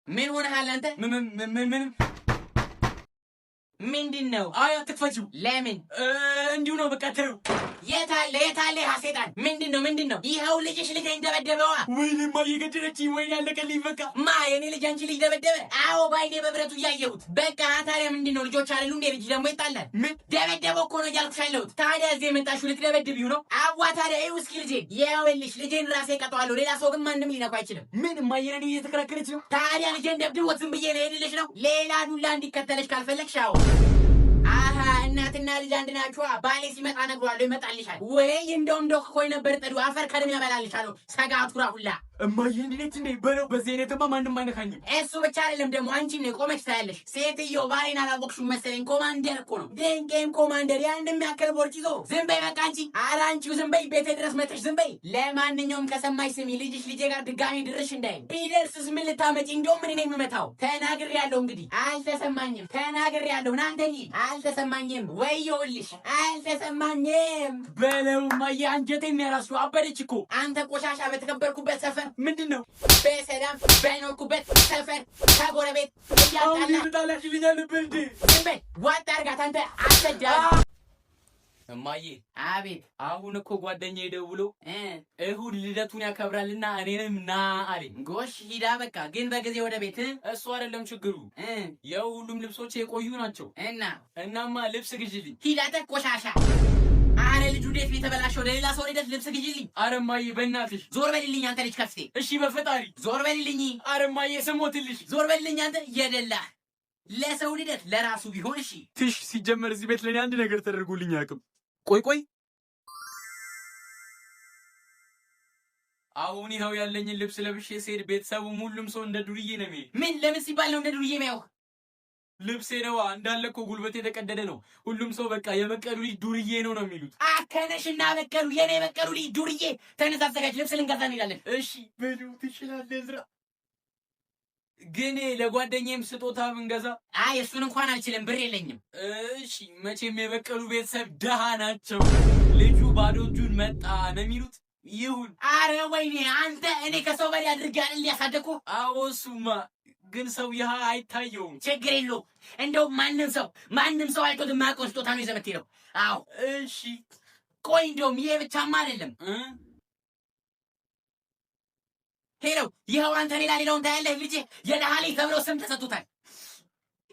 ምን ሆነሃል አንተ? ምን ምን ምን? ምንድን ነው? አይ አትክፈችው። ለምን? እንዲሁ ነው በቃ ተይው። የታለ የታለ ያ ሴጣን? ምንድን ነው ምንድን ነው? ይኸው ልጅሽ ልጄን ደበደበዋ። ወይኔ እማዬ ገደለችኝ። ወይኔ አለቀልኝ በቃ። ማ የኔ ልጅ አንቺ ልጅ ደበደበ? አዎ ባይኔ በብረቱ እያየሁት። በቃ ታዲያ ምንድን ነው? ልጆች አይደሉ እንዴ? ልጅ ደግሞ ይጣላል። ምን ደበደበው እኮ ነው እያልኩሽ ያለሁት። ታዲያ እዚህ የመጣሽው ልትደበድቢው ነው? አዋ ታዲያ ይኸው እስኪ ልጄ፣ ይኸውልሽ ልጄን ራሴ እቀጣዋለሁ። ሌላ ሰው ግን ማንም ሊነካው አይችልም። ምን እማዬ ለእኔ እየተከራከረች ነው? ታዲያ ልጄን ደብድቦት ዝም ብዬ ልሄድልሽ ነው? ሌላ ዱላ እንዲከተለሽ ካልፈለግሽ አዎ። አሀ እናትና ልጅ አንድ ናችኋ። ባሌ ሲመጣ እነግረዋለሁ፣ ይመጣልሻል። ወይ እንደውም ዶክ ኮይ ነበር ጥዱ አፈር ከደም ያበላልሻለሁ። ሰጋቱራ ሁላ። እማዬ እንዲህ ነች እንዴ? በለው በዚህ አይነትማ ማንም አይነካኝም። እሱ ብቻ አይደለም ደግሞ አንቺም ነው ቆመች ታያለሽ። ሴትዮ ባሌን አላወቅሽም መሰለኝ። ኮማንደር እኮ ነው፣ ድንቄም ኮማንደር። ያን የሚያክል ቦርጭ ይዞ ዝም በይ በቃ አንቺ። ኧረ አንቺው ዝም በይ፣ ቤቴ ድረስ መጥተሽ ዝም በይ። ለማንኛውም ከሰማሽ ስሚ፣ ልጅሽ ልጄ ጋር ድጋሚ ድርሽ እንዳይል። ቢደርስስ ምን ልታመጪ? እንደውም ምን ነው የምመታው? ተናግሬያለሁ። እንግዲህ አልተሰማኝም። ተናግሬያለሁ። ናንተ አልተሰማኝም። ወዮልሽ፣ አልተሰማኝም። በለው እማዬ አንጀቴን ያራሱ አበደች እኮ። አንተ ቆሻሻ፣ በተከበርኩበት ሰፈር ምንድን ነው? በሰላም በኖርኩበት ሰፈር ከጎረቤት አሁን እያጣላ ይመጣላችልኛል ነበር እንዴ? ዝም በል፣ ዋጥ አድርጋት አንተ አሰዳቢ። እማዬ አቤት። አሁን እኮ ጓደኛዬ ደውሎ እሁድ ልደቱን ያከብራልና እኔንም ና አለኝ። ጎሽ ሂዳ በቃ፣ ግን በጊዜ ወደ ቤት። እሱ አይደለም ችግሩ፣ የሁሉም ልብሶች የቆዩ ናቸው። እና እናማ ልብስ ግዢልኝ። ሂድ አንተ ቆሻሻ። አረ ልጁ እንዴት ነው የተበላሸው? ለሌላ ሰው ልደት ልብስ ግዢልኝ። አረ እማዬ በእናትሽ። ዞር በልልኝ አንተ ልጅ ከፍቴ። እሺ በፈጣሪ። ዞር በልልኝ። አረ እማዬ ስሞትልሽ። ዞር በልልኝ አንተ የደላህ። ለሰው ልደት ለራሱ ቢሆን እሺ። ትሽ ሲጀመር እዚህ ቤት ለእኔ አንድ ነገር ተደርጎልኝ አያውቅም። ቆይ ቆይ፣ አሁን ይኸው ያለኝን ልብስ ለብሼ ስሄድ ቤተሰቡም ሁሉም ሰው እንደ ዱርዬ ነው የሚሄድ። ምን ለምን ሲባል ነው እንደ ዱርዬ የሚያየው? ልብሴ ነዋ፣ እንዳለ እኮ ጉልበቴ የተቀደደ ነው። ሁሉም ሰው በቃ የበቀሉ ልጅ ዱርዬ ነው ነው የሚሉት። አከነሽና በቀሉ የኔ በቀሉ ልጅ ዱርዬ። ተነሳ አዘጋጅ፣ ልብስ ልንገዛ እንሄዳለን። እሺ በሉ ትችላለህ ዝራ። ግን ለጓደኛዬም ስጦታ ብንገዛ? አይ እሱን እንኳን አልችልም፣ ብር የለኝም። እሺ መቼም የበቀሉ ቤተሰብ ደሃ ናቸው። ልጁ ባዶ እጁን መጣ ነው የሚሉት። ይሁን። አረ ወይኔ አንተ፣ እኔ ከሰው በላይ አድርጌ አይደል ያሳደግኩህ? አዎ እሱማ ግን ሰው ይህ አይታየውም። ችግር የለውም። እንደው ማንም ሰው አይቶት የማያውቀውን ስጦታ ነው ይዘህ የምትሄደው። አዎ። እሺ። ቆይ እንደውም ይሄ ብቻማ አይደለም። Hello፣ ይኸው አንተ ሌላ ሌላውን ታያለህ። ልጄ የደሃ ልጅ ተብሎ ስም ተሰጥቶታል።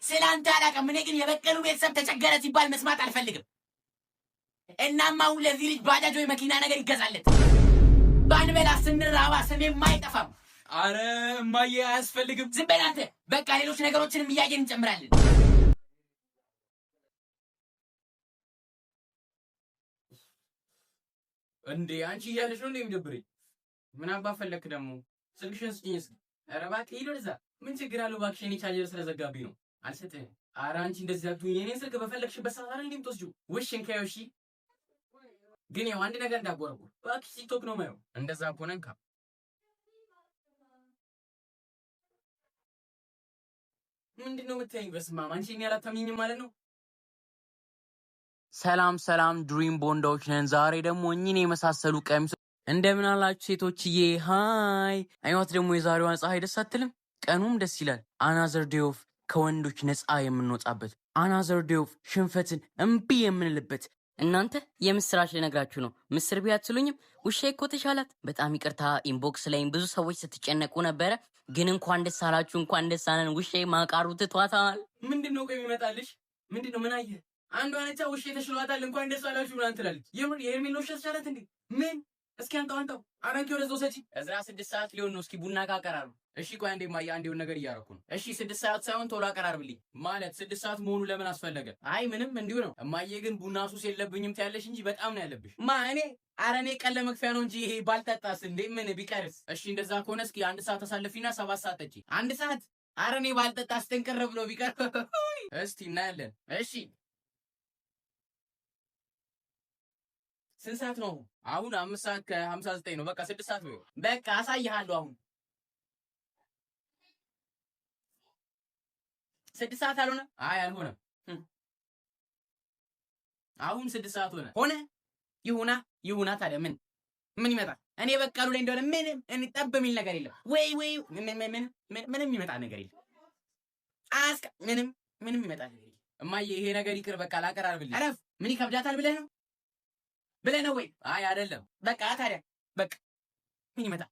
ስለ አንተ አላውቅም። እኔ ግን የበቀሉ ቤተሰብ ተቸገረ ሲባል መስማት አልፈልግም። እናም አሁን ለዚህ ልጅ ባጃጅ ወይ መኪና ነገር ይገዛለት። ባንበላ ስንራባ ስሜም አይጠፋም። አረ እማዬ አያስፈልግም። ዝም በል አንተ። በቃ ሌሎች ነገሮችንም እያየን እንጨምራለን። እንዴ አንቺ እያለሽ ነው እንዴ የሚደብረኝ? ምን አባ ፈለክ ደግሞ? ስልክሽን ስጭኝ እስኪ። ኧረ እባክህ ሂድ ወደዛ። ምን ችግር አለው እባክሽ፣ የኔ ቻርጀር ስለዘጋብኝ ነው። አልሰጥህም። አረ አንቺ እንደዚህ አትሁኝ። የኔን ስልክ በፈለግሽበት ሰዓት አይደል እንዴ የምትወስጂው? ውሽ እንካየው። እሺ ግን ያው አንድ ነገር እንዳጎረጉር። እባክሽ ቲክቶክ ነው የማየው። እንደዛ ከሆነ እንካ። ምንድን ነው የምታይኝ? በስመ አብ አንቺ እኔ አላታምኚኝም ማለት ነው? ሰላም ሰላም፣ ድሪም ቦንዳዎች ነን። ዛሬ ደግሞ እኚህን የመሳሰሉ ቀሚሶ እንደምን አላችሁ ሴቶችዬ? Hi አይዋት ደግሞ የዛሬዋን ፀሐይ ደስ አትልም? ቀኑም ደስ ይላል። Another day of ከወንዶች ነፃ የምንወጣበት፣ another day of ሽንፈትን እምቢ የምንልበት። እናንተ የምስራች ልነግራችሁ ነው። ምስር ቢያ አትሉኝም? ውሻ እኮ ተሻላት። በጣም ይቅርታ inbox ላይም ብዙ ሰዎች ስትጨነቁ ነበረ። ግን እንኳን ደስ አላችሁ፣ እንኳን ደስ አለን። ውሻ ማቃሩ ትቷታል። ምንድን ነው ቆይ የሚመጣልሽ? ምንድን ነው? ምን አየህ? አንዷ ነቻ ውሻ ተሽሏታል እንኳን ደስ አላችሁ ምናምን ትላለች። የምር የሄርሜላ ውሻ ተሻላት እንዴ? ምን? እስኪ አንጣው አንጣው። አራንኪ ወደዛው ሰጪ። እዝራ 6 ሰዓት ሊሆን ነው። እስኪ ቡና ካቀራርቡ። እሺ ቆይ አንዴ ማያ፣ አንዴ የሆነ ነገር እያደረኩ ነው። እሺ 6 ሰዓት ሳይሆን ቶሎ አቀራርብልኝ። ማለት 6 ሰዓት መሆኑ ለምን አስፈለገ? አይ ምንም እንዲሁ ነው። እማዬ ግን ቡና ሱስ የለብኝም ትያለሽ እንጂ በጣም ነው ያለብሽ። ማ እኔ? ኧረ እኔ ቀን ለመግፊያ ነው እንጂ ይሄ ባልጠጣስ እንዴ ምን ቢቀርስ? እሺ እንደዛ ከሆነ እስኪ አንድ ሰዓት አሳልፊና 7 ሰዓት ጠጪ። አንድ ሰዓት? ኧረ እኔ ባልጠጣስ ጥንቅር ብሎ ቢቀር። እስቲ እናያለን። እሺ ስንት ሰዓት ነው? አሁን 5 ሰዓት ከ59 ነው። በቃ 6 ሰዓት ነው። በቃ አሳይሃለሁ። አሁን 6 ሰዓት አልሆነ? አይ አልሆነም። አሁን 6 ሰዓት ሆነ። ሆነ። ይሁና ይሁና። ታዲያ ምን ምን ይመጣል? እኔ በቀሉ ላይ እንደሆነ ምንም እኔ ጠብ የሚል ነገር የለም። ወይ ወይ ምንም ምንም የሚመጣ ነገር የለም። አስቀ ምንም ምንም የሚመጣ ነገር የለም። እማዬ ይሄ ነገር ይቅር፣ በቃ ላቀራርብልሽ። እረፍ። ምን ይከብዳታል ብለህ ነው ብለህ ነው ወይ? አይ አይደለም። በቃ ታዲያ በቃ ምን ይመጣል?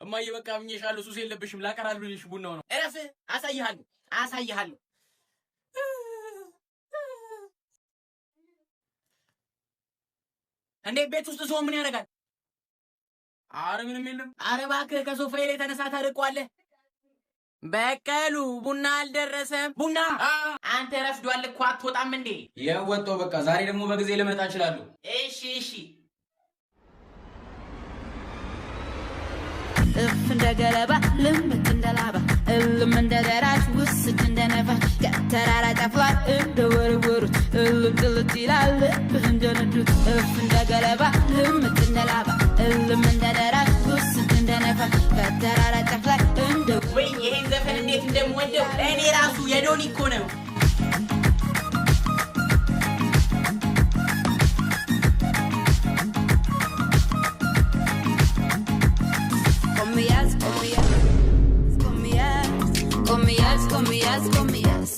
እማዬ በቃ አምኜሻለሁ፣ ሱስ የለብሽም። ላቀራርብልሽ ቡናው ነው። እረፍ። አሳይሃለሁ አሳይሃለሁ። እንዴ ቤት ውስጥ ሰው ምን ያደርጋል? አረ ምንም የለም። አረ እባክህ ከሶፋዬ ላይ ተነሳ፣ ታርቋለህ። በቀሉ ቡና አልደረሰም። ቡና አንተ ረፍዷል እኮ አትወጣም እንዴ? የወጣው በቃ ዛሬ ደግሞ በጊዜ ልመጣ እችላለሁ። እሺ እሺ። እፍ እንደ ገለባ ልምጥ እንደ ላባ እልም እንደ ደራሽ ውስድ እንደ ነፋሽ ከተራራ ጫፍ ላይ እንደ ወረወሩት እልም ጥልጥ ይላል ልብህ እንደ ነዱት። እፍ እንደ ገለባ ልምጥ እንደ ላባ እልም እንደ ደራሽ ውስድ እንደ ነፋሽ ከተራራ ጫፍ ላይ እንደ ወይ ይሄን ዘፈን እንዴት እንደምወደው እኔ ራሱ የዶኒ እኮ ነው። Comillas, comillas, comillas, comillas, comillas, comillas.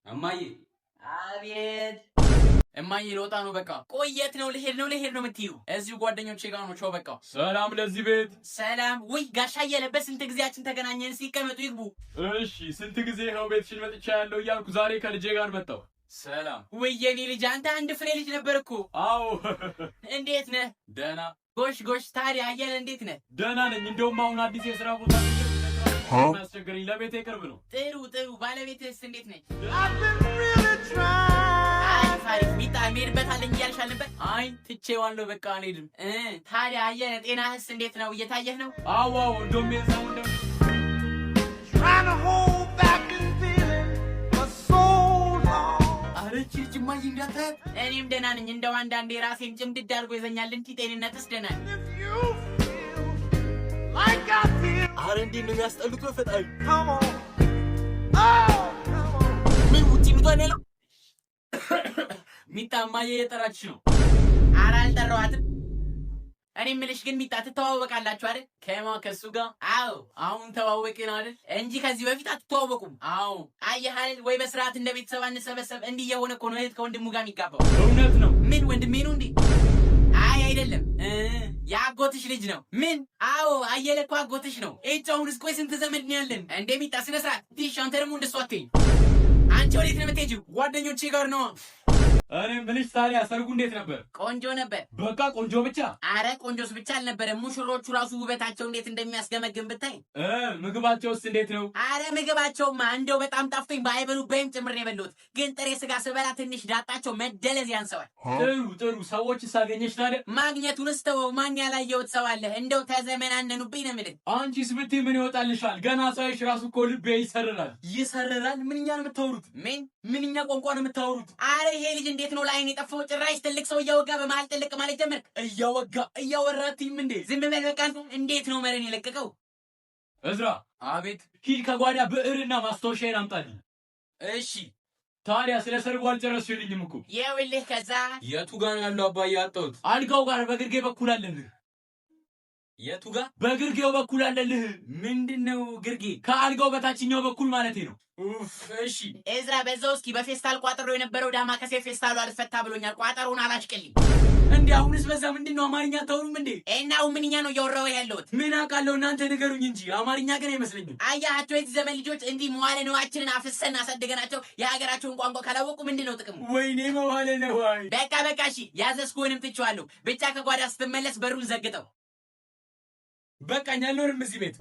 እማዬ አቤት። እማዬ ልወጣ ነው በቃ። ቆይ የት ነው ልሄድ ነው ልሄድ ነው የምትይው? እዚሁ ጓደኞቼ ጋር ነው። ቻው በቃ። ሰላም ለዚህ ቤት። ሰላም። ውይ ጋሻ አየለ በስንት ጊዜያችን ተገናኘን። ሲቀመጡ ይግቡ። እሺ ስንት ጊዜ ይኸው ቤትሽን መጥቻ ያለው እያልኩ ዛሬ ከልጄ ጋር መጣሁ። ሰላም። ውይ የኔ ልጅ አንተ አንድ ፍሬ ልጅ ነበር እኮ። አዎ እንዴት ነህ? ደህና። ጎሽ ጎሽ። ታዲያ አየለ እንዴት ነህ? ደህና ነኝ። እንደውም አሁን አዲስ የስራ ቦታ ያስቸገረኝ ለቤቴ ቅርብ ነው። ጥሩ ጥሩ። ባለቤትህስ እንዴት ነች? አሪፍ አሪፍ። ሚጣ እንሄድበታለን እያልሽ አልነበር? አይ ትቼዋለሁ በቃ አልሄድም። ታዲያ አየለ ጤናህስ እንዴት ነው? እየታየህ ነው? አዎ አዎ። እንደውም የዛው እንደው አረ እቺ ልጅ እማዬ እንዳታያት። እኔም ደህና ነኝ። እንደው አንዳንዴ ራሴን ጭምድድ አድርጎ ይዘኛል እንጂ ጤንነትስ ደህና ነኝ። አረ እንዴት ነው የሚያስጠሉት! በፈጣሪ ምን ውጪ ምቷን ያለው ሚጣ እማዬ እየጠራችሽ ነው። ኧረ አልጠራኋትም። እኔ የምልሽ ግን ሚጣ ትተዋወቃላችሁ አይደል? ከማ ከሱ ጋር? አዎ። አሁን ተዋወቅን አይደል? እንጂ ከዚህ በፊት አትተዋወቁም። አዎ። አየህ አይደል? ወይ በስርዓት እንደ ቤተሰብ አንሰበሰብ። እንዲህ የሆነ እኮ ነው እህት ከወንድሙ ጋር የሚጋባው። እውነት ነው። ምን ወንድሜ ነው እንዴ? አይ አይደለም፣ የአጎትሽ ልጅ ነው። ምን? አዎ አየለ እኮ አጎትሽ ነው። እጭ አሁንስ ቆይ ስንት ዘመድ ነው ያለን እንዴ? ሚጣ ስነ ስርዓት ዲሽ። አንተ ደግሞ እንደሷ አትይኝ። አንቺ ወዴት ነው የምትሄጂው? ጓደኞቼ ጋር ነው። እኔም ብልሽ ታዲያ ሰርጉ እንዴት ነበር? ቆንጆ ነበር። በቃ ቆንጆ ብቻ? አረ ቆንጆስ ብቻ አልነበረም። ሙሽሮቹ ራሱ ውበታቸው እንዴት እንደሚያስገመግም ብታይ። ምግባቸውስ እንዴት ነው? አረ ምግባቸውማ እንደው በጣም ጣፍቶኝ ባይበሉ በይም ጭምር ነው የበላሁት። ግን ጥሬ ስጋ ስበላ ትንሽ ዳጣቸው መደለዝ ያንሰዋል። ጥሩ ጥሩ። ሰዎችስ አገኘሽ ታዲያ? ማግኘቱንስ ተወው፣ ማን ያላየሁት ሰው አለ? እንደው ተዘመናነኑብኝ ነው የምልህ። አንቺስ ብትይ ምን ይወጣልሻል? ገና ሳይሽ ራሱ እኮ ልቤ ይሰርራል። ይሰርራል? ምንኛ ነው የምታወሩት? ምን ምንኛ ቋንቋ ነው የምታወሩት? አረ ይሄ ልጅ እንዴት ነው ለአይን የጠፋው? ጭራሽ ትልቅ ሰው እያወጋ በመሀል ጥልቅ ማለት ጀመርክ። እያወጋ እያወራትኝም እንዴ? ዝም በል በቃ። እንዴት ነው መረን የለቀቀው? እዝራ። አቤት። ሂድ ከጓዳ ብዕርና ማስታወሻዬን አምጣልኝ። እሺ። ታዲያ ስለ ሰርጉ አልጨረስሽልኝም እኮ። ይኸውልህ ከዛ የቱ ጋር ነው ያለው አባዬ? አጣሁት። አልጋው ጋር በግርጌ በኩል አለልህ። የቱ ጋር? በግርጌው በኩል አለልህ። ምንድነው ግርጌ? ከአልጋው በታችኛው በኩል ማለቴ ነው። ኡፍ እሺ። እዝራ በዛው እስኪ በፌስታል ቋጥሮ የነበረው ዳማ ከሴ ፌስታሉ አልፈታ ብሎኛል። ቋጠሮውን አላሽቅልኝ እንዴ። አሁንስ በዛ። ምንድነው አማርኛ አታወሩም እንዴ? እና አሁን ምንኛ ነው እያወራሁ ያለሁት? ምን አውቃለሁ እናንተ ንገሩኝ እንጂ አማርኛ ግን አይመስለኝም። አያቸው የዚህ ዘመን ልጆች እንዲህ መዋለ ንዋያችንን አፍሰን አሳድገናቸው የሀገራቸውን ቋንቋ ካላወቁ ምንድን ነው ጥቅሙ? ወይኔ መዋለ ነዋይ። በቃ በቃ እሺ፣ ያዘዝኩህንም ትቼዋለሁ። ብቻ ከጓዳ ስትመለስ በሩን ዘግጠው። በቃኝ፣ አልኖርም እዚህ ቤት።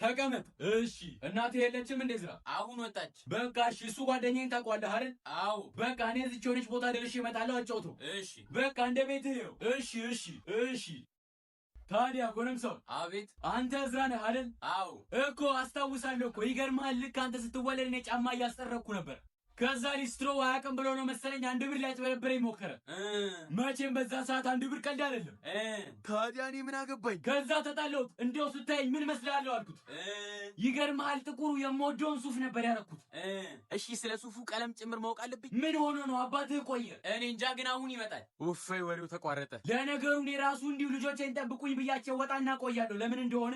ተቀመጥ። እሺ። እናቴ የለችም እንዴ እዝራ? አሁን ወጣች። በቃ እሺ። እሱ ጓደኛዬን ታውቀዋለህ አይደል? አዎ። በቃ እኔ እዚች የሆነች ቦታ ደርሼ እመጣለሁ። አጫውተው። እሺ። በቃ እንደ ቤትህ ይኸው። እሺ እሺ እሺ። ታዲያ ጎረምሳው። አቤት። አንተ እዝራ ነህ አይደል? አዎ እኮ አስታውሳለሁ እኮ። ይገርምሃል፣ ልክ አንተ ስትወለድ እኔ ጫማ እያስጠረኩ ነበር። ከዛ ሊስትሮ አያውቅም ብሎ ነው መሰለኝ 1 ብር ሊያጭበረብረኝ ሞከረ። መቼም በዛ ሰዓት 1 ብር ቀልድ አይደለም። ታዲያ እኔ ምን አገባኝ? ከዛ ተጣላሁት። እንዲያው ስታየኝ ምን መስላለሁ አልኩት። ይገርምሃል፣ ጥቁሩ የምወደውን ሱፍ ነበር ያረኩት። እሺ፣ ስለ ሱፉ ቀለም ጭምር ማወቅ አለብኝ? ምን ሆኖ ነው አባትህ ቆየ? እኔ እንጃ፣ ግን አሁን ይመጣል። ውፈይ፣ ወሬው ተቋረጠ። ለነገሩ እኔ ራሱ እንዲሁ ልጆቼን ጠብቁኝ ብያቸው ወጣና ቆያለሁ። ለምን እንደሆነ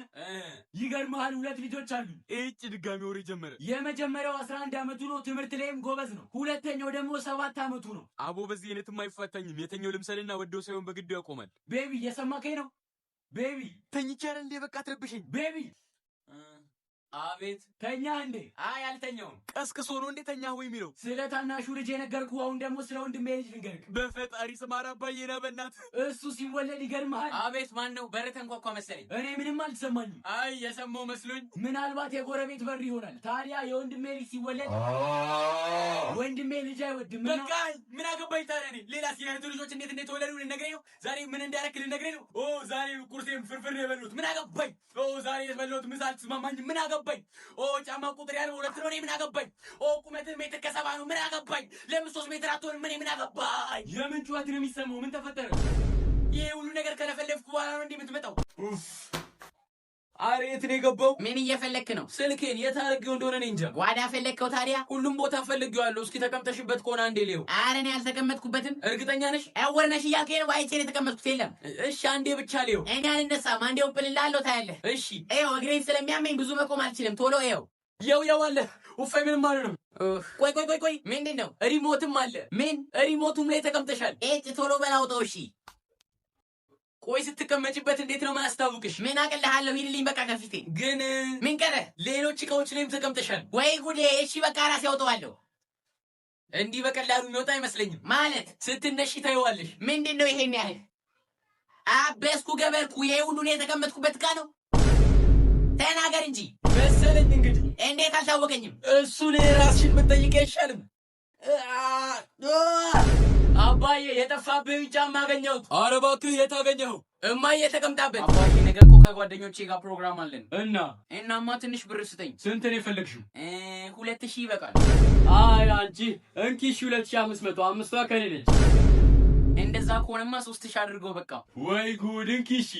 ይገርምሃል፣ ሁለት ልጆች አሉኝ። እጭ፣ ድጋሚ ወሬ ጀመረ። የመጀመሪያው 11 ዓመቱ ነው፣ ትምህርት ላይም ጎበዝ ነው። ሁለተኛው ደግሞ 7 ዓመቱ ነው። አቦ፣ በዚህ አይነትም አይፋታኝም። የተኛው ልምሰልና ወደው ሳይሆን በግዱ ያቆማል። Baby፣ እየሰማከኝ ነው? Baby። ተኝቻለሁ እንዴ? በቃ አትረብሸኝ። Baby። አቤት። ተኛ እንዴ? አይ፣ አልተኛውም። ቀስቅሶ ነው እንዴ ተኛህ ወይ የሚለው? ስለ ታናሹ ልጅ የነገርኩህ፣ አሁን ደግሞ ስለ ወንድሜ ልጅ ልንገርክ። በፈጣሪ ስም ኧረ አባዬ ና በእናትህ። እሱ ሲወለድ ይገርምሃል። አቤት፣ ማን ነው? በር ተንኳኳ መሰለኝ። እኔ ምንም አልተሰማኝም። አይ፣ የሰማው መስሎኝ። ምናልባት የጎረቤት በር ይሆናል። ታዲያ የወንድሜ ልጅ ሲወለድ ወንድሜ ልጅ አይወድም እና በቃ ምን አገባኝ ታዲያ እኔ። ሌላ የእህቱ ልጆች እንዴት እንደተወለዱ ልነግረኝ ነው? ዛሬ ምን እንዳረክ ልነግረኝ ነው? ኦ፣ ዛሬ ቁርሴን ፍርፍር ነው የበላሁት። ምን አገባኝ? ኦ፣ ዛሬ የበላሁት ምሳ አልተስማማኝም። ምን አገባኝ? ኦ፣ ጫማ ቁጥር ያለው 2 ነው። እኔ ምን አገባኝ? ኦ፣ ቁመትህ ሜትር ከ70 ነው። ምን አገባኝ? ለምን 3 ሜትር አትሆንም? እኔ ምን አገባኝ? የምን ጩኸት ነው የሚሰማው? ምን ተፈጠረ? ይሄ ሁሉ ነገር ከለፈለፍኩ በኋላ ነው እንዲህ የምትመጣው? አረ የት ነው የገባው? ምን እየፈለክ ነው? ስልኬን የት አድርጌው እንደሆነ እኔ እንጃ። ጓዳ ፈለግከው ታዲያ? ሁሉም ቦታ ፈልጌዋለሁ። እስኪ ተቀምጠሽበት ከሆነ አንዴ ልየው። ኧረ እኔ አልተቀመጥኩበትም። እርግጠኛ ነሽ? እውር ነሽ እያልከኝ ነው? አይቼ ነው የተቀመጥኩት። የለም። እሺ፣ አንዴ ብቻ ልየው። እኔ አልነሳም። አንዴው እብልልሃለሁ፣ ታያለህ። እሺ። ይኸው፣ እግሬን ስለሚያመኝ ብዙ መቆም አልችልም። ቶሎ ይኸው። የው የው አለ። ውፋይ፣ ምንም አልሆንም። ቆይ ቆይ ቆይ ቆይ፣ ምንድን ነው? Remote ም አለ። ምን? Remote ኡም ላይ ተቀምጠሻል። ኤጭ፣ ቶሎ በላውጠው። እሺ። ቆይ፣ ስትቀመጭበት እንዴት ነው ማያስታውቅሽ? ምን አቅልሃለሁ? ሂድልኝ በቃ ከፊቴ። ግን ምን ቀረ? ሌሎች እቃዎች ላይም ተቀምጠሻል። ወይ ጉዴ! እሺ በቃ ራሴ ያውጠዋለሁ። እንዲህ በቀላሉ የሚወጣ አይመስለኝም። ማለት? ስትነሺ ታይዋለሽ። ምንድን ነው ይሄን ያህል? አበስኩ ገበርኩ። ይሄ ሁሉ እኔ የተቀመጥኩበት እቃ ነው? ተናገር እንጂ። መሰለኝ እንግዲህ። እንዴት አልታወቀኝም? እሱን ራስሽን ብትጠይቂ አይሻልም? አባዬ፣ የጠፋብህን ጫማ አገኘሁት። ኧረ እባክህ፣ የት አገኘኸው? እማዬ ተቀምጣበት። አባዬ፣ ነገ እኮ ከጓደኞቼ ጋር ፕሮግራም አለን። እና? እናማ ትንሽ ብር ስጠኝ። ስንት ነው የፈለግሽው? 2000 ይበቃል። አይ አንቺ፣ እንኪ እሺ፣ 2500፣ አምስቷ ከኔ ነች። እንደዛ ከሆነማ 3000 አድርገው በቃ። ወይ ጉድ! እንኪ እሺ።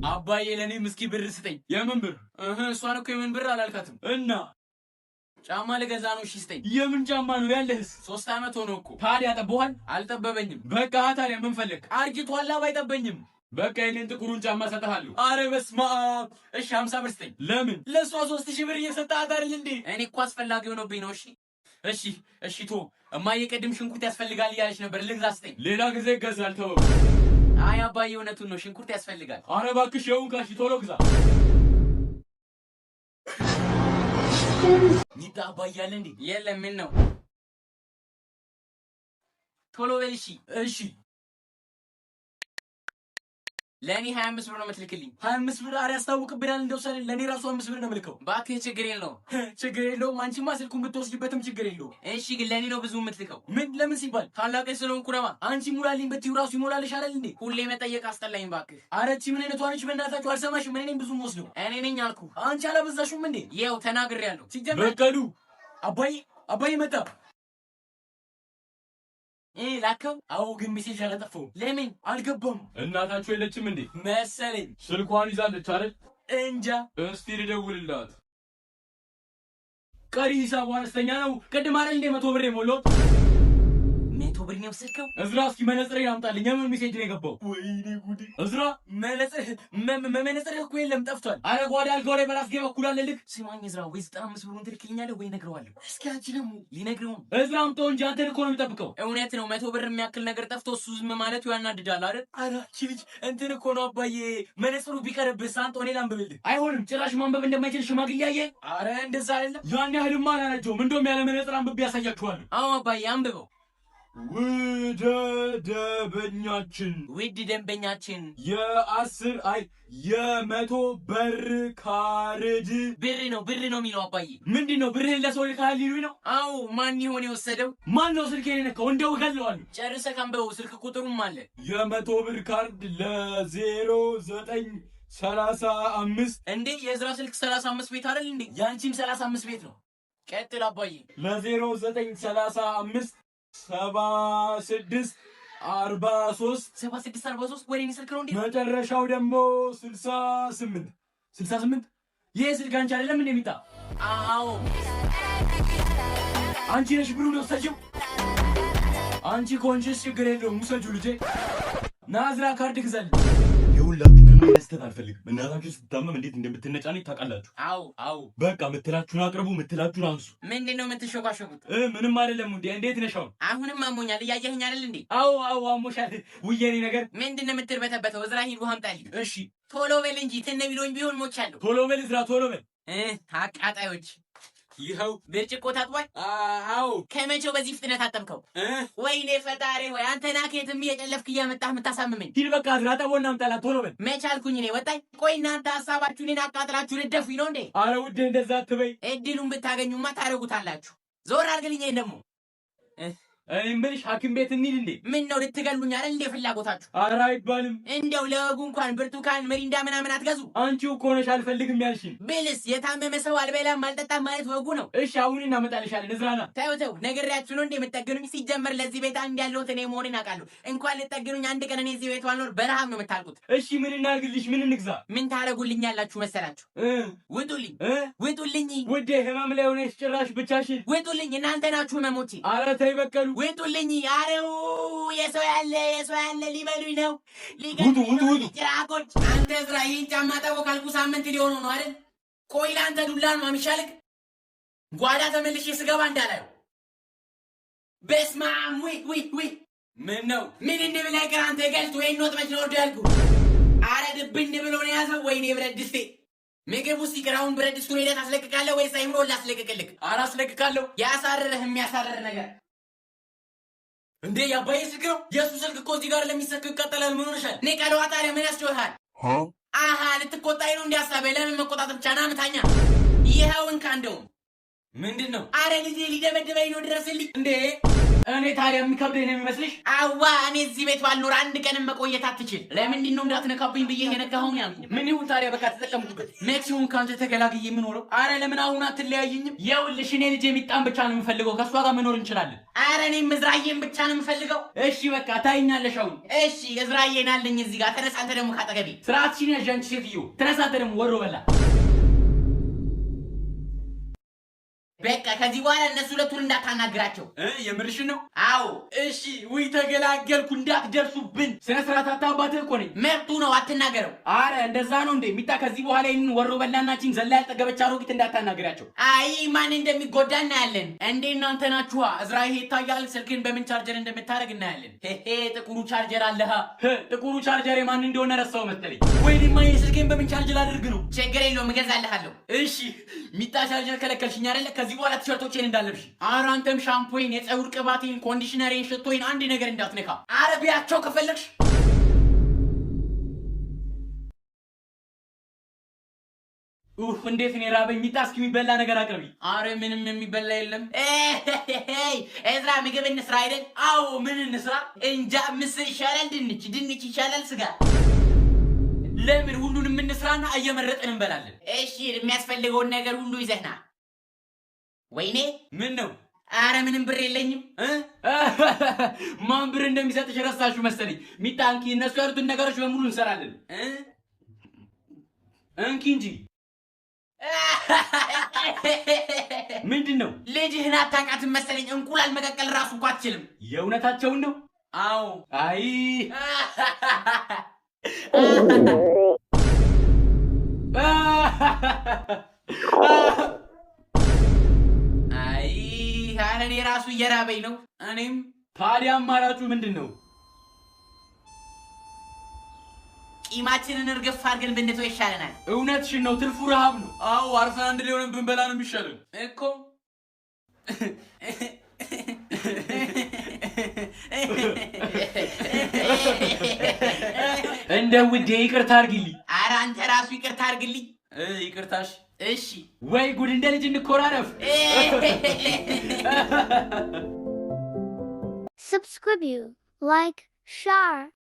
አባዬ፣ ለእኔም እስኪ ብር ስጠኝ። የምን ብር? እህ፣ እሷን እኮ የምን ብር አላልካትም። እና? ጫማ ልገዛ ነው። እሺ ስጠኝ። የምን ጫማ ነው ያለህስ? 3 ዓመት ሆነው እኮ። ታዲያ ጠቦሃል? አልጠበበኝም። በቃ ታዲያ ምን ፈለግ? አርጅቷላ፣ ባይጠበኝም። በቃ የኔን ጥቁሩን ጫማ እሰጥሃለሁ። አረ በስመ አብ! እሺ፣ 50 ብር ስጠኝ። ለምን? ለእሷ 3000 ብር እየሰጠሃት አይደል እንዴ? እኔ እኮ አስፈላጊ ሆኖብኝ ነው። እሺ እሺ እሺ ቶ እማዬ ቅድም ሽንኩርት ያስፈልጋል እያለች ነበር። ልግዛ፣ ስጠኝ። ሌላ ጊዜ ይገዛል፣ ተወው። አይ አባዬ፣ እውነቱን ነው፣ ሽንኩርት ያስፈልጋል። አረ እባክሽ፣ የውን ካሽ ቶሎ ግዛ። ሚጣ፣ አባዬ አለ እንዴ? የለም። ምን ነው? ቶሎ በል እሺ። እሺ። ለእኔ 25 ብር ነው የምትልክልኝ። 25 ብር? አረ ያስታውቅብናል። እንደው ሰ ለእኔ ራሱ 5 ብር ነው የምልከው። እባክህ፣ ችግር የለውም። ችግር የለውም። አንቺማ ስልኩን ብትወስጂበትም ችግር የለውም። እሺ፣ ግን ለእኔ ነው ብዙ የምትልከው። ምን ለምን ሲባል? ታላቅ ስለሆንኩ ነዋ። አንቺ ሙላልኝ ብትይው ራሱ ይሞላልሽ አይደል እንዴ? ሁሌ መጠየቅ አስጠላኝ እባክህ። አረ እቺ ምን አይነቷ ነች? በእናታችሁ አልሰማሽም። እኔ ነኝ ብዙ የምወስደው። እኔ ነኝ አልኩህ። አንቺ አላበዛሽም እንዴ? ይኸው ተናግሬያለሁ። ሲጀመር በቀሉ፣ አባዬ፣ አባዬ መጣ። ላከው። አዎ፣ ግን message አላጠፋውም። ለምን? አልገባም። እናታችሁ የለችም እንዴ? መሰለኝ። ስልኳን ይዛለች አይደል? እንጃ። እስቲ ልደውልላት። ቀሪ ሂሳቡ አነስተኛ ነው። ቅድም አይደል እንዴ 100 ብር የሞላሁት? 100 ብር ነው የወሰድከው? እዝራ፣ እስኪ መነጽሬን አምጣልኝ። የምን message ነው የገባው? ወይኔ ጉዴ! እዝራ። መነጽርህ እኮ የለም፣ ጠፍቷል። አረ ጓዳ አልጋው ላይ በራስጌ በኩል አለ ልክ። ስማኝ እዝራ፣ ወይ 95 ብሩን ትልክልኛለህ ወይ እነግረዋለሁ። እስኪ አንቺ ደግሞ። ሊነግረው ነው። እዝራ፣ አምጣው እንጂ፣ አንተን እኮ ነው የሚጠብቀው። እውነት ነው። 100 ብር የሚያክል ነገር ጠፍቶ እሱ ዝም ማለቱ ያናድዳል አይደል? አረ አንቺ ልጅ፣ እንትን እኮ ነው አባዬ፣ መነጽሩ ቢቀርብህ ሳንጦ እኔ ላንብብልህ። አይሆንም፣ ጭራሽ ማንበብ እንደማይችል ሽማግሌ አየህ። አረ እንደዛ አይደለም። ያን ያህልማ አላረጀውም። እንደውም ያለ መነጽር አንብቤ ያሳያችኋለሁ። አዎ አባዬ፣ አንብበው። ውድ ደንበኛችን፣ ውድ ደንበኛችን፣ የ10፣ አይ የ100 ብር ካርድ ብር ነው፣ ብር ነው የሚለው አባዬ። ምንድን ነው፣ ብርህን ለሰው ልካል ሊሉኝ ነው? አዎ፣ ማን ይሆን የወሰደው? ማን ነው ስልኬን የነካው? እንደው እገለዋለሁ። ጨርሰህ አንብበው፣ ስልክ ቁጥሩም አለ። የ100 ብር ካርድ ለ0935 እንዴ፣ የእዝራ ስልክ 35 ቤት አይደል እንዴ? የአንቺም 35 ቤት ነው። ቀጥል አባዬ። ለ0935 76 43። 76 43፣ ወደ እኔ ስልክ ነው እንዴ? መጨረሻው ደግሞ 68 68። ይሄ ስልክ አንቺ አይደለም እንዴ ሚጣ? አዎ። አንቺ ነሽ ብሩን የወሰድሽው? አንቺ ከሆንሽስ ችግር የለውም፣ ውሰጂው ልጄ። ናዝራ፣ ካርድ ግዛልኝ። የሁላችሁ ምንም አይነት ስህተት አልፈልግም። እናታችሁ ስትታመም እንዴት እንደምትነጫነጭ ታውቃላችሁ። አዎ አዎ። በቃ ምትላችሁን አቅርቡ፣ ምትላችሁን አንሱ። ምንድን ነው የምትሾካሾኩት? ምንም አይደለም እንዴ። እንዴት ነሽ አሁን? አሁንም አሞኛል። እያየኸኝ አይደል እንዴ? አዎ አዎ፣ አሞሻል። ውይ የኔ ነገር። ምንድን ነው የምትርበተበተው? እዝራ፣ ሂድ ውሃ አምጣልኝ። እሺ። ቶሎ በል እንጂ፣ ትን ቢሎኝ ቢሆን ሞቻለሁ። ቶሎ በል እዝራ፣ ቶሎ በል። አቃጣዮች። ይኸው። ብርጭቆ ታጥቧል? አዎ። ከመቼው በዚህ ፍጥነት አጠብከው? ወይኔ ፈጣሪ ሆይ፣ አንተ ና ከየትም እየጨለፍክ እያመጣህ የምታሳምመኝ። ሂድ በቃ እዝራ፣ ጠቦና አምጣላት፣ ቶሎ በል። መቻልኩኝ እኔ ወጣኝ። ቆይ እናንተ ሀሳባችሁ እኔን አቃጥላችሁ ልደፉኝ ነው እንዴ? አረ ውዴ፣ እንደዛ አትበይ። እድሉን ብታገኙማ ታደርጉታላችሁ። ዞር አድርግልኝ ይሄን ደግሞ። እኔ የምልሽ ሐኪም ቤት እንሂድ እንዴ? ምን ነው፣ ልትገሉኝ አይደል እንዴ ፍላጎታችሁ? አረ አይባልም። እንደው ለወጉ እንኳን ብርቱካን፣ ሚሪንዳ ምናምን አትገዙ? አንቺው እኮ ነሽ አልፈልግም ያልሽኝ። ብልስ የታመመ ሰው አልበላም አልጠጣም ማለት ወጉ ነው። እሺ፣ አሁን እናመጣልሻለን። እዝራና። ተው ተው፣ ነግሬያችሁ ነው እንዴ የምትጠግኑኝ? ሲጀመር ለዚህ ቤት አንድ ያለሁት እኔ መሆኔን አውቃለሁ። እንኳን ልጠግኑኝ አንድ ቀን እኔ እዚህ ቤት ባልኖር በረሃብ ነው የምታልቁት። እሺ፣ ምን እናድርግልሽ? ምን እንግዛ? ምን ታደርጉልኛላችሁ መሰላችሁ? ውጡልኝ፣ ውጡልኝ። ውዴ፣ ህመም ላይ ሆነሽ ጭራሽ ብቻሽን? ውጡልኝ። እናንተ ናችሁ ህመሞቼ። አረ ተይ በቀሉ። ውጡልኝ። አረው የሰው ያለ የሰው ያለ፣ ሊበሉኝ ነው። ውጡ፣ ውጡ፣ ውጡ። ጭራቆች። አንተ እዝራ፣ ይህን ጫማ ጠቦ ካልኩ ሳምንት ሊሆነው ነው አይደል? ቆይ ለአንተ ዱላ ነው የሚሻልክ። ጓዳ ተመልሼ ስገባ እንዳላየው። በስመ አብ! ውይ ውይ ውይ! ምን ነው? ምን እንብላ ይቅር፣ አንተ ገልቱ፣ ይሄን ወጥ መች ነው ወርዶ ያልኩህ? አረ ድብን ብሎ ነው የያዘው። ወይኔ ብረት ድስቴ! ምግብ ውስጥ ይቅር። አሁን ብረት ድስቱን ሄደህ ታስለቅቃለህ ወይስ አይምሮ ላስለቅቅልክ? ኧረ አስለቅቃለሁ። ያሳርርህ የሚያሳርር ነገር። እንዴ፣ የአባዬ ስልክ ነው? የእሱ ስልክ እኮ እዚህ ጋር ለሚሰክ ይቃጠላል። ምን ሆነሻል? ንቀለዋ። ታዲያ ምን ያስጮሃል? አሃ፣ ልትቆጣኝ ነው እንዲያሳበ። ለምን መቆጣት ብቻ ና ምታኛ። ይኸው እንካ። እንደውም ምንድን ነው? አረ ልጄ ሊደበድበኝ ነው፣ ድረስልኝ። እንዴ፣ እኔ ታዲያ የሚከብደኝ ነው የሚመስልሽ? አዋ፣ እኔ እዚህ ቤት ባልኖር አንድ ቀንም መቆየት አትችል። ለምንድን ነው እንዳትነካብኝ ብዬ የነካኸውን ያልኩህ? ምን ይሁን ታዲያ፣ በቃ ተጠቀምኩበት። መች ይሁን ከአንተ ተገላግዬ የምኖረው? አረ ለምን አሁን አትለያይኝም? ይኸውልሽ፣ እኔ ልጄ ሚጣን ብቻ ነው የምፈልገው። ከእሷ ጋር መኖር እንችላለን። አረ እኔም እዝራዬን ብቻ ነው የምፈልገው። እሺ በቃ ታይኛለሽ አሁን። እሺ፣ እዝራዬን አለኝ እዚህ ጋር። ተነስ አንተ ደግሞ ካጠገቤ። ስርዓትሽን ያዥ አንቺ ሴትዮ። ተነስ አንተ ደግሞ ወሮ በላ። በቃ ከዚህ በኋላ እነሱ ሁለቱን እንዳታናግራቸው። የምርሽን ነው? አዎ። እሺ፣ ውይ ተገላገልኩ። እንዳትደርሱብን። ስነ ስርዓት አታባትህ እኮ ነኝ። መብቱ ነው፣ አትናገረው። አረ እንደዛ ነው እንዴ? ሚጣ፣ ከዚህ በኋላ ይህንን ወሮ በላናችን ዘላ ያልጠገበች አሮጊት እንዳታናግራቸው። አይ፣ ማን እንደሚጎዳ እናያለን። እንዴ፣ እናንተ ናችኋ። እዝራ፣ ይሄ ይታያል። ስልክን በምን ቻርጀር እንደምታደርግ እናያለን። ሄሄ፣ ጥቁሩ ቻርጀር አለሃ። ጥቁሩ ቻርጀር የማን እንደሆነ ረሳው መሰለኝ። ወይኔ ማየ፣ ስልኬን በምን ቻርጅ ላድርግ ነው? ችግር የለውም፣ እገዛልሃለሁ። እሺ ሚጣ፣ ቻርጀር ከለከልሽኝ አይደለ? ከዚህ በኋላ ቲሸርቶቼን እንዳለብሽ። አረ አንተም ሻምፖዬን፣ የፀጉር ቅባቴን፣ conditioner ኤን፣ ሽቶዬን አንድ ነገር እንዳትነካ። አረ ቢያቸው ከፈለግሽ። ኡፍ፣ እንዴት እኔ ራበኝ። ሚጣ፣ እስኪ የሚበላ ነገር አቅርቢ። አረ ምንም የሚበላ የለም። እዝራ፣ ምግብ እንስራ አይደል? አዎ፣ ምን እንስራ? እንጃ፣ ምስር ይሻላል፣ ድንች፣ ድንች ይሻላል፣ ስጋ። ለምን ሁሉንም እንስራና እየመረጥን እንበላለን። እሺ፣ የሚያስፈልገውን ነገር ሁሉ ይዘህ ና። ወይኔ! ምን ነው? አረ ምንም ብር የለኝም። ማን ብር እንደሚሰጥሽ ረሳችሁ መሰለኝ። ሚጣ እንኪ፣ እነሱ ያሉትን ነገሮች በሙሉ እንሰራለን። እንኪ እንጂ። ምንድን ነው? ልጅህን አታውቃትም መሰለኝ። እንቁላል መቀቀል ራሱ እኮ አትችልም። የእውነታቸውን ነው? አዎ። አይ። አይ፣ ኧረ እኔ ራሱ እየራበኝ ነው። እኔም። ታዲያ አማራጩ ምንድን ነው? ቂማችንን እርግፍ አድርገን ብንተው ይሻለናል። እውነትሽን ነው። ትርፉ ረሃብ ነው። አዎ፣ አርፈን አንድ ላይ ሆነን ብንበላ ነው የሚሻለን። እኮ። እንደ ውዴ ይቅርታ አድርጊልኝ። ኧረ አንተ ራሱ ይቅርታ አድርግልኝ። ይቅርታሽ። እሺ። ወይ ጉድ! እንደ ልጅ እንኮራረፍ። Subscribe, like, share.